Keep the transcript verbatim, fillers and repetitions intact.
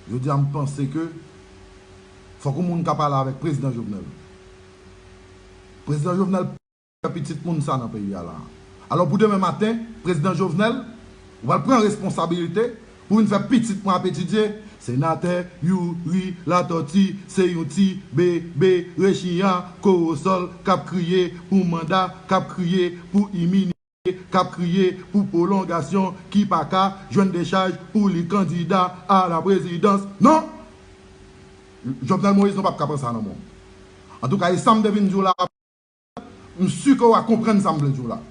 Jodi a, m panse ke fòk yon moun ka pale avèk prezidan Jovenel. Prezidan Jovenel fè pitit moun sa nan peyi a la. Alò, pou demen maten, prezidan Jovenel, ou pral pran responsabilite pou vin fè pitit mwen ap etidye. Senatè Youri Latortue se yon ti bebe rechiyan kowosòl k ap kriye pou manda, k ap kriye pou iminite, k ap kriye pou pwolongasyon, ki pa ka jwenn dechaj pou li kandida a la prezidans. Non! Jovenel Moïse, nou p ap ka pran sa nan men w. Antouka, e sa m te vin di w la, m si ke w a konprann sa m vle di w la.